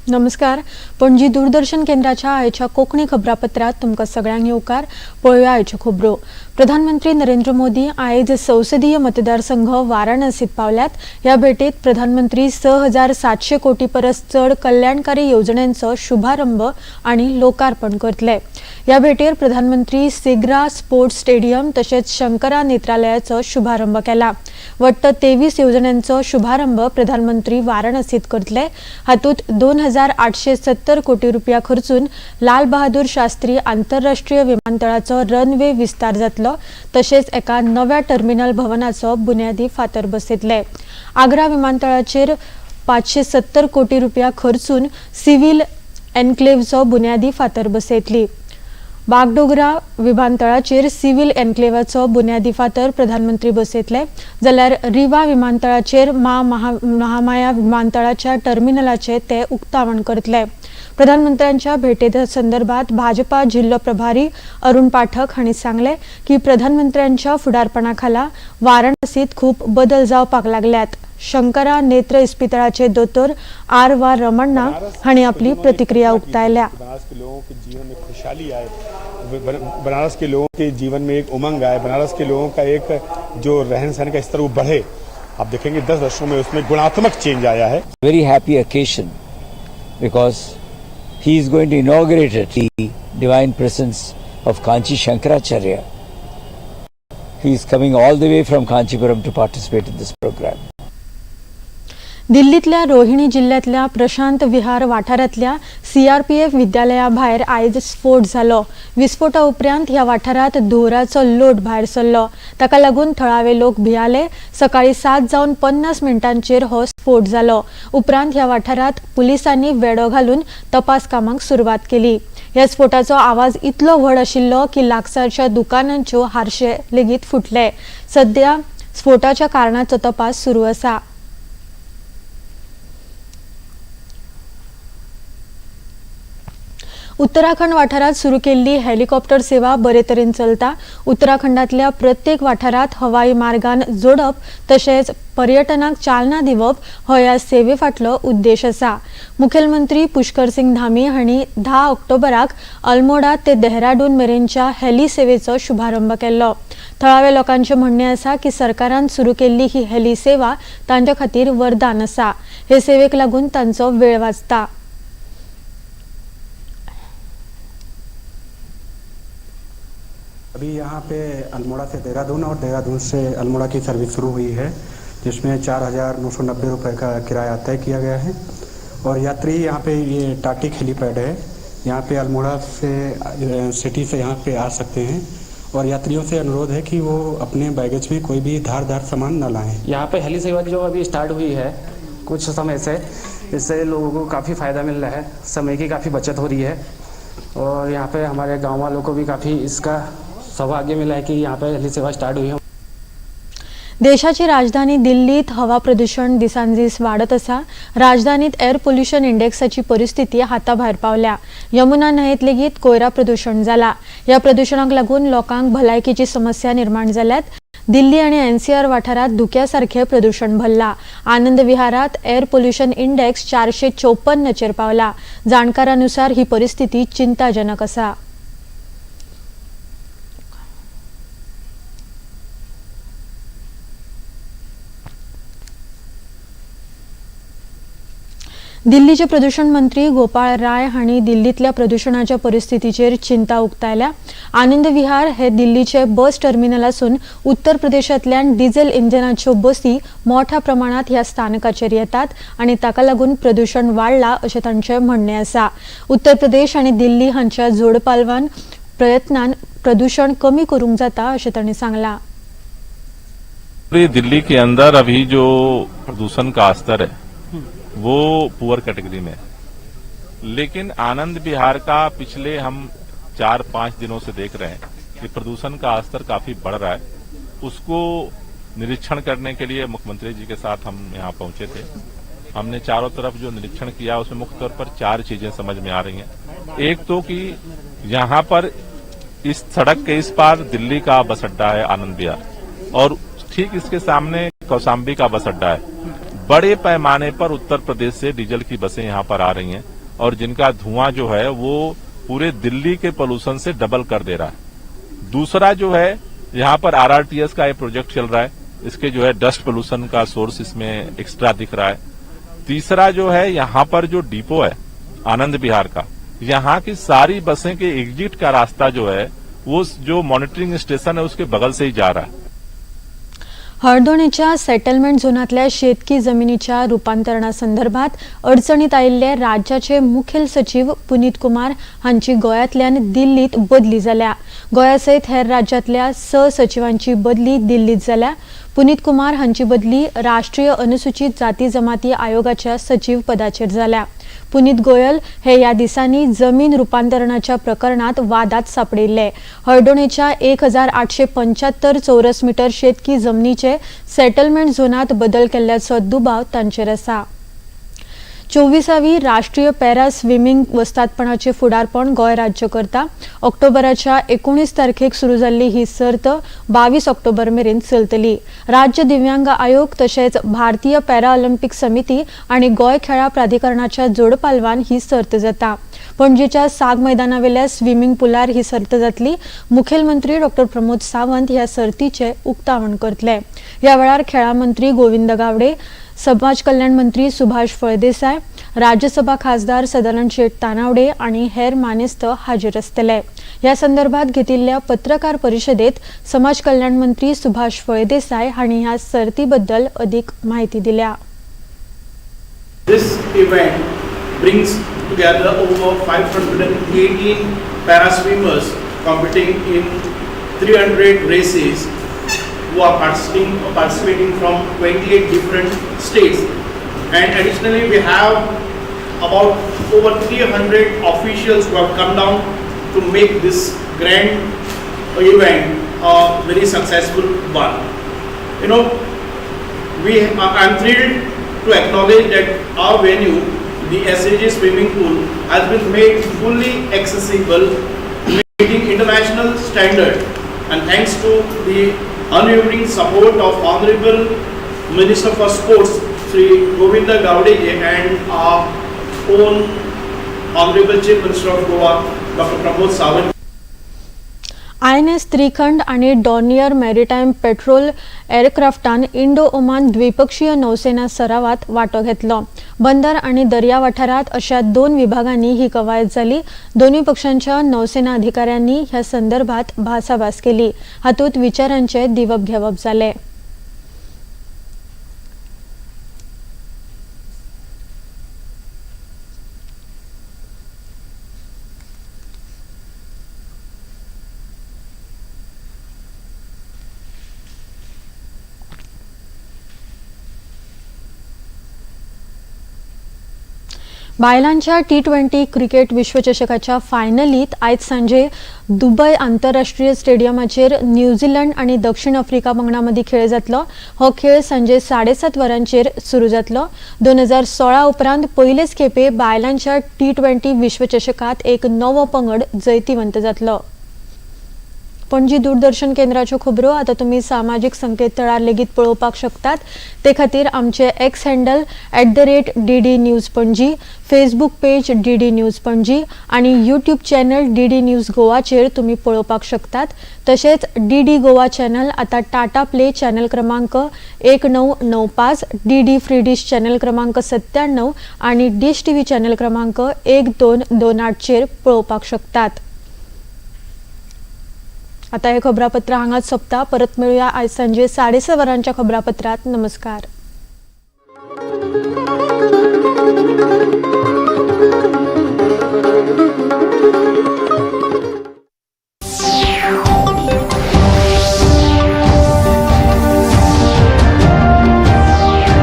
नमस्कार, पणजी दूरदर्शन केंद्राच्या आयच्या कोंकणी खबरापत्रात तुमकां सगळ्यांक येवकार. पळोवया आयच्यो खबरो. प्रधानमंत्री नरेंद्र मोदी आयज संसदीय मतदारसंघ वाराणसीत पावल्यात. ह्या भेटेत प्रधानमंत्री 6700 कोटी परस चड कल्याणकारी येवजण्यांचो शुभारंभ आनी लोकार्पण करतले. ह्या भेटेर प्रधानमंत्री सिग्रा स्पोर्ट्स स्टेडियम तशेंच शंकरा नेत्रालयाचो शुभारंभ केला. वट्ट 23 येवजण्यांचो शुभारंभ प्रधानमंत्री वाराणसीत करतले. हातूंत 2870 कोटी रुपया खर्चून लाल बहादूर शास्त्री आंतरराष्ट्रीय विमानतळाचो रनवे विस्तार जातलो, तशेंच एका नव्या टर्मिनल भवनाचो बुन्यादी फातर बसयतले. आग्रा विमानतळाचेर 570 कोटी रुपया खर्चून सिव्हिल एन्क्लेव्हचो बुन्यादी फातर बसयतली. बागडोगरा विमानतळाचेर सिव्हिल एन्क्लेव्हाचो बुन्यादी फातर प्रधानमंत्री बसयतले, जाल्यार रिवा विमानतळाचेर मा महामाया विमानतळाच्या टर्मिनलाचे ते उक्तावण करतले. प्रधानमंत्र्यांच्या भेटे संदर्भात भाजपा जिल्लो प्रभारी अरुण पाठक हांणी सांगले की प्रधानमंत्र्यांच्या फुडारपणाखाला वाराणसीत खूब बदल जावपाक लागल्यात. शंकरा नेत्र इस्पितळाचे दोतोर आर वा रमण्णा हांणी आपली प्रतिक्रिया उक्तायल्या. बनारस के लोगों के जीवन में खुशहाली आए, बनारस के लोगों के जीवन में एक उमंग आए, बनारस के लोगों का एक जो रहन सहन का स्तर वो बढ़े। आप देखेंगे 10 वर्षों में उसमें गुणात्मक चेंज आया है। Very happy occasion because he is going to inaugurate it, the divine presence of Kanchi Shankaracharya. He is coming all the way from Kanchipuram to participate in this program. दिल्लीतल्या रोहिणी जिल्ह्यांतल्या प्रशांत विहार वाठारांतल्या सीआरपीएफ विद्यालया भायर आयज स्फोट जालो. विस्फोटा उपरांत ह्या वाठारांत धुंवराचो लोट भायर सरलो. ताका लागून थळावे लोक भियाले. सकाळी 7:50 हो स्फोट जालो. उपरांत ह्या वाठारांत पुलिसांनी वेडो घालून तपास कामाक सुरवात केली. ह्या स्फोटाचो आवाज इतलो व्हड आशिल्लो की लागसारच्या दुकानांच्यो हारशे लेगीत फुटले. सध्या स्फोटाच्या कारणाचो तपास सुरू आसा. उत्तराखंड वाठारात सुरू केल्ली हेलिकॉप्टर सेवा बरे तरेन चलता. उत्तराखंडातल्या प्रत्येक वाठारात हवाई मार्गान जोडप तशेंच पर्यटनाक चालना दिवप हो ह्या सेवे फाटलो उद्देश आसा. मुखेलमंत्री पुष्कर सिंग धामी हांणी 10 ऑक्टोबराक अल्मोडा ते देहराडून मेरेनच्या हेली सेवेचो शुभारंभ केल्लो. थळाव्या लोकांचें म्हणणें आसा की सरकारान सुरू केल्ली ही हेली सेवा तांचे खातीर वरदान आसा. हे सेवेक लागून तांचो वेळ वाचता. अभी यहाँ पे अल्मोड़ा से देहरादून और देहरादून से अल्मोड़ा की सर्विस शुरू हुई है, जिसमें 4990 रुपये का किराया तय किया गया है। और यात्री यहाँ पे ये टाटिक हेलीपैड है, यहाँ पे अल्मोड़ा से सिटी से यहाँ पे आ सकते हैं। और यात्रियों से अनुरोध है कि वो अपने बैगेज में कोई भी धारदार सामान न लाएं। यहाँ पे हेली सेवा जो अभी स्टार्ट हुई है कुछ समय से, इससे लोगों को काफ़ी फ़ायदा मिल रहा है, समय की काफ़ी बचत हो रही है। और यहाँ पे हमारे गाँव वालों को भी काफ़ी इसका सौभाग्य मिला है कि यहाँ पे हेली सेवा स्टार्ट हुई है। देशाची राजधानी दिल्लीत हवा प्रदूषण दिसान दीस वाडत आसा. राजधानीत एअर पोल्युशन इंडेक्साची परिस्थिती हाताभायर पावल्या. यमुना न्हंयेत लेगीत कोयरा प्रदूषण जाला. ह्या प्रदूषणाक लागून लोकांक भलायकीची समस्या निर्माण जाल्यात. दिल्ली आनी एनसीआर वाठारात धुक्या सारखे प्रदूषण भरला. आनंद विहारात एअर पोल्युशन इंडेक्स 454 पावला. जाणकारानुसार ही परिस्थिती चिंताजनक आसा. दिल्लीचे प्रदूषण मंत्री गोपाळ राय हांणी दिल्लीतल्या प्रदूषणाच्या परिस्थितीचेर चिंता उक्तायल्या. आनंद विहार हे दिल्लीचे बस टर्मिनल आसून उत्तर प्रदेशांतल्यान डिझेल इंजनाच्यो बसी मोठ्या प्रमाणात ह्या स्थानकाचेर येतात आनी ताका लागून प्रदूषण वाडला अशें तांचें म्हणणें आसा. उत्तर प्रदेश आनी दिल्ली हांच्या जोडपालवान प्रयत्नान प्रदूषण कमी करूंक जाता अशें तांणी सांगलां. दिल्ली के अंदर अभी जो प्रदूषण का स्तर है वो पुअर कैटेगरी में है, लेकिन आनंद विहार का पिछले हम 4-5 दिनों से देख रहे हैं कि प्रदूषण का स्तर काफी बढ़ रहा है। उसको निरीक्षण करने के लिए मुख्यमंत्री जी के साथ हम यहाँ पहुंचे थे। हमने चारों तरफ जो निरीक्षण किया उसमें मुख्य तौर पर 4 चीजें समझ में आ रही हैं। एक तो कि यहाँ पर इस सड़क के इस पार दिल्ली का बस अड्डा है आनंद विहार, और ठीक इसके सामने कौशाम्बी का बस अड्डा है। बड़े पैमाने पर उत्तर प्रदेश से डीजल की बसें यहाँ पर आ रही हैं। और जिनका धुआं जो है वो पूरे दिल्ली के पोल्यूशन से डबल कर दे रहा है। दूसरा जो है यहाँ पर आरआरटीएस का एक प्रोजेक्ट चल रहा है, इसके जो है डस्ट पोल्यूशन का सोर्स इसमें एक्स्ट्रा दिख रहा है। तीसरा जो है यहाँ पर जो डिपो है आनंद विहार का, यहाँ की सारी बसें के एग्जिट का रास्ता जो है वो जो मॉनिटरिंग स्टेशन है उसके बगल से ही जा रहा है। हळदोणेच्या सेटलमेंट झोनांतल्या शेतकी जमिनीच्या रुपांतरणासंदर्भात अडचणीत आयिल्ले राज्याचे मुखेल सचीव पुनीत कुमार हांची गोंयांतल्यान दिल्लीत बदली जाल्या। गोंया सयत हेर राज्यांतल्या 6 सचिवांची बदली दिल्लीत जाल्या। पुनीत कुमार हांची बदली राष्ट्रीय अनुसूचित जाती जमाती आयोगाच्या सचीव पदाचेर जाल्या। पुनीत गोयल हे ह्या दिसांनी जमीन रुपांतरणाच्या प्रकरणात वादात सापडिल्ले। हळदोणेच्या 1875 चौरस मीटर शेतकी जमनीचे सेटलमेंट झोनात बदल केल्ल्याचो दुबाव तांचेर आसा। 24वी राष्ट्रीय पॅरा स्विमिंग वस्तादपणाचे फुडारपण गोंय राज्य करता। ऑक्टोबराच्या 19 तारखेक सुरू जाल्ली ही सर्त 22 ऑक्टोबर मेरेन चलतली। राज्य दिव्यांग आयोग तशेंच भारतीय पॅरा ऑलिम्पिक समिती आनी गोंय खेळां प्राधिकरणाच्या जोडपालवान ही सर्त जाता। पणजेच्या साग मैदानावेल्या स्विमिंग पुलार ही सर्त जातली। मुखेलमंत्री डॉ प्रमोद सावंत ह्या सर्तीचें उक्तावण करतले। ह्या वेळार खेळां मंत्री गोविंद गावडे, समाज कल्याण मंत्री सुभाष फळदेसाय, राज्यसभा खासदार सदानंद शेट तानावडे आणि हेर मानेस्त हाजीर आसतले। ह्या संदर्भात घेतिल्ल्या पत्रकार परिशदेत समाज कल्याण मंत्री सुभाष फळदेसाय हांणी ह्या सर्तीबद्दल अधिक माहिती दिल्या। This event brings together over 518 para swimmers competing in 300 races who are participating from 28 different states, and additionally we have about over 300 officials who have come down to make this grand event a very successful one. You know, I am thrilled to acknowledge that our venue, the SAG swimming pool, has been made fully accessible, meeting international standard, and thanks to the unwavering support of Honorable Minister for Sports, Sri Govinda Gawde, and our own Honorable Chief Minister of Goa, Dr. Pramod Sawant. INS Trikand आणि Dornier maritime patrol एअरक्राफ्टान Indo Oman द्विपक्षीय नौसेना सरावात वांटो घेतलो। बंदर आणि दर्या वाठारात अशा 2 विभागांनी ही कवायत जाली। दोनूय पक्षांच्या नौसेना अधिकाऱ्यांनी ह्या संदर्भात भासाभास केली। हातूंत विचारांचे दिवप घेवप जालें। बायलांच्या T20 cricket विश्वचषकाच्या फायनलीत आयज सांजे दुबय आंतरराष्ट्रीय स्टेडियमाचेर न्यूझीलंड आनी दक्षिण आफ्रिका पंगडा मदीं खेळ जातलो। हो खेळ सांजे 7:30 वरांचेर सुरू जातलो। 2016 उपरांत पयलेच खेपे बायलांच्या T20 विश्वचषकात एक नवो पंगड जैतिवंत जातलो। पणजी दूरदर्शन केंद्राच्यो खबरो आतां तुमी सामाजीक संकेतथळार लेगीत पळोवपाक शकतात। ते खातीर आमचे X handle @DD News Panaji, Facebook page DD News Panaji आनी यूट्यूब चॅनल DD news गोवाचेर तुमी पळोवपाक शकतात। तशेंच DD Goa channel आतां टाटा प्ले चॅनल क्रमांक 1995, DD free डिश चॅनल क्रमांक 97 आनी डिश टीव्ही चॅनल क्रमांक 1228चेर पळोवपाक शकतात। आता हे खबरापत्र हांगाच सोंपता। परत मेळुया आज सांजे 6:30 वरांच्या खबरापत्रात। नमस्कार।